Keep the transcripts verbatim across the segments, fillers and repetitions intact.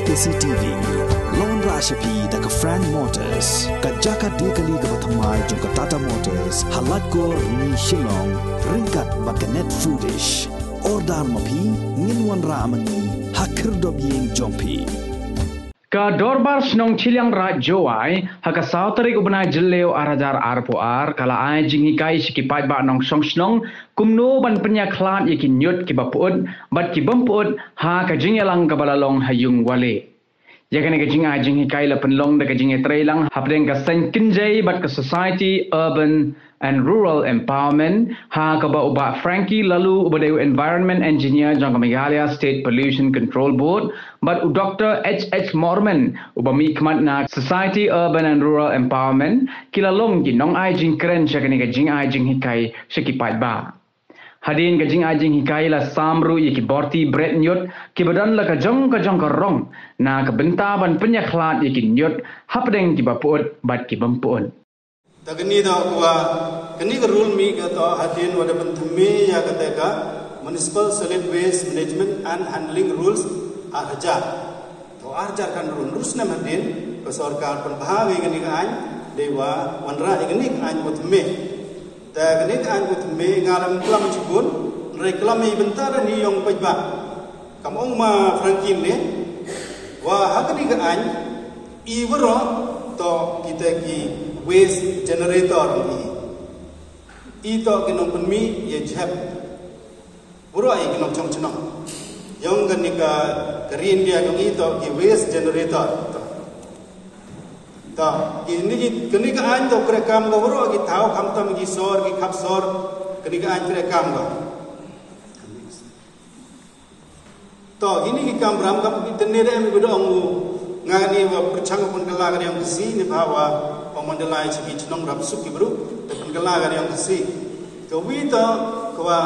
Desi T V. Lawan rah sha phi da ka Frank Motors, ka jaka die kali kaba thymmai jong ka Tata Motors, ha Laitkor, Shillong, ryngkat bad ka Net Foodish. Order ma phi, ngin wanrah ma ngi ha khyrdop ïing jong phi. Ka Dorbar Shnong Chilliangraij Jowai, ha ka saw tarik u bnai Jylliew ar hajar arphew ar, ka la ai jinghikai sha ki paidbah nongshong shnong kumno ban pynïakhlad ïa ki ñiut kiba pyut bad ki bym pyut ha ka jingïalang kaba la long ha Yung Wale. Ïa kane ka jingai jinghikai la pynlong da ka jingïatreilang hapdeng ka seng kynjai bad ka Society Urban and Rural Empowerment, ha kaba u Bah Frankie Laloo, uba dei u Environment Engineer jong ka Meghalaya State Pollution Control Board, bad u Doktor H H Morman, uba mihkhmat na Society Urban and Rural Empowerment, ki la long ki nongai jingkren sha kane ka jingai jinghikai sha ki paidbah. Hadien ka jingai jinghikai la sam ruh ïa ki borti bret ñiut kiba don la ka jong ka jong ka rong, na ka bynta ban pynïakhlad ïa ki ñiut hapdeng kiba pyut bad ki bym pyut. Ta kani da kuwa, kani ka rule mih ka to hadien wa da pynthymmai ïa kata ka Municipal Solid Waste Management and Handling Rules ar hajar. To ar hajar khathynriew, hynriew snem hadien ka sorkar pynbha ïa kani ka aiñ, dei wa wanrah ïa kani ka aiñ wa thymmai. Ta kani ka aiñ wa thymmai nga lam klam shibun, hynrei klam ïa bynta da ni ïong paidbah. Kam ong ma Frankie ne, wa ha kani ka aiñ, i waroh to kita ki waste generator ni. I to ki nongpynmih ïa jhep. Waroh i ki nongshong shnong. Ïong kani ka, ka ri India ïong i to ki waste generator. To. To, kini ki, kani ka aiñ to kreh kam ka waroh ki thaw khamtam ki sor, ki khap sor, kani ka aiñ kreh kam ka. To, ini ki kamram kam ki tene da em ki bidong u nga ni wa pyrchang pun kala ka ïong Khasi ni ba wa, wa Mandalay chi ki chnong rap suk ki bru, te pun kala ka ïong Khasi. Ka wi to, ka wa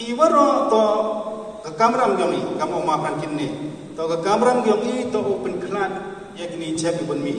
i waroh to, ka kamram ïong i, kam ong ma Frankie ne. To ka kamram ïong i to u pynkhlad ïa kini jhep ki bun mi.